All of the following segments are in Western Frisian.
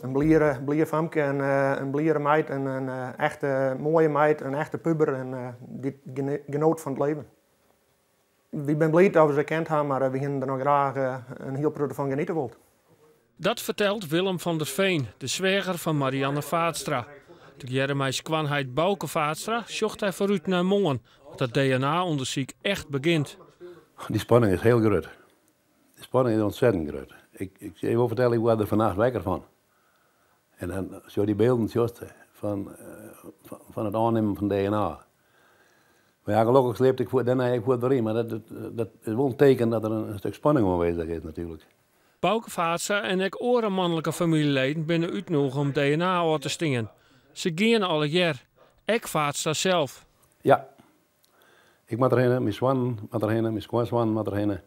In bliere, blier famke en in bliere meid en in echte moaie meid, in echte puber en dy't genoot fan it leven. Wy binne bliid dat we se kend ha, mar we hienen der noch graach in hiel protte fan geniete wold. Dat fertelt Willem van der Veen, de sweager fan Marianne Vaatstra. Tegearre mei skoanheit Bauke Vaatstra sjocht hy foarút nei moarn, as dat DNA-ûndersyk echt begjint. Dy spanning is hiel grut. De spanning is ontzettend grut. Ik, ik sil je wol fertelle, ik wurd der fannacht wekker fan. En dan sjoch dy bylden sjochst fan, fan it ôfnimmen fan DNA. Mar ja, gelokkich sliep ik dêrnei ek fuort wer yn, mar dat, dat is wol in teken dat der in stik spanning oanwêzich is natuerlik. Bauke Vaatstra en ek oare manlike famyljeleden binne útnûge om DNA ôf te stean. Se geane allegear, ek Vaatstra sels. Ja. Ik moat derhinne, myn soannen moat derhinne, myn skoansoannen moat derhinne.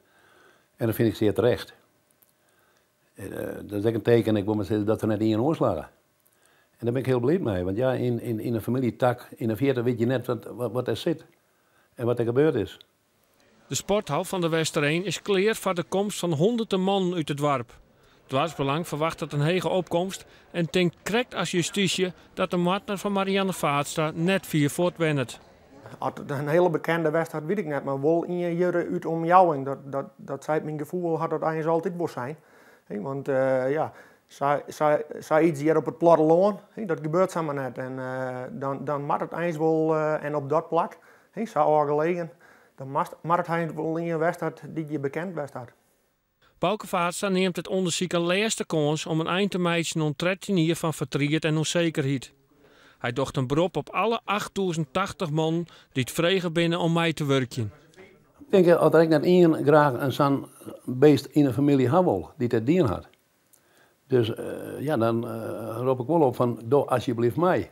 En dat fyn ik sear terecht. Dat is ek in teken, ik wol mar sizze, dat se net ien oanslagge. En dêr bin ik hiel bliid mei, want ja, yn, yn, yn in famyljetak yn 'e fierte witte je net wat, wat, wat der sit en wat der gebeurd is. De sporthal fan De Westereen is klear foar de komst fan hûnderten mannen út it doarp. Doarpsbelang ferwachtet in hege opkomst en tinkt krekt as justysje dat de moardner fan Marianne Vaatstra net fier fuort wennet. As it in hiele bekende west hat, wit ik net, mar wol ien hjir út de omjouwing. Dat, dat, dat seit myn gefoel, hat dat eins altyd wol sein. Want ja, sa, sa, sayts hjir op it plattelân, dat gebeurt samar net. En dan, dan moat it eins wol, en op dat plak, sa ôfgelegen, dan moat it eins wol ien west hat dy't hjir bekend west hat. Bauke Vaatstra neamt it ûndersyk in lêste kâns om in ein te meitsjen oan 13 jier fan fertriet en ûnsekerheid. Hy docht in berop op alle 8080 mannen dy't frege binne om mei te wurkjen. Ik tink as der ek net ien graach in sa'n beest yn 'e famylje ha wol dy't dit dien hat. Dus ja, dan rop ik wol op fan doch asjebleaft mei.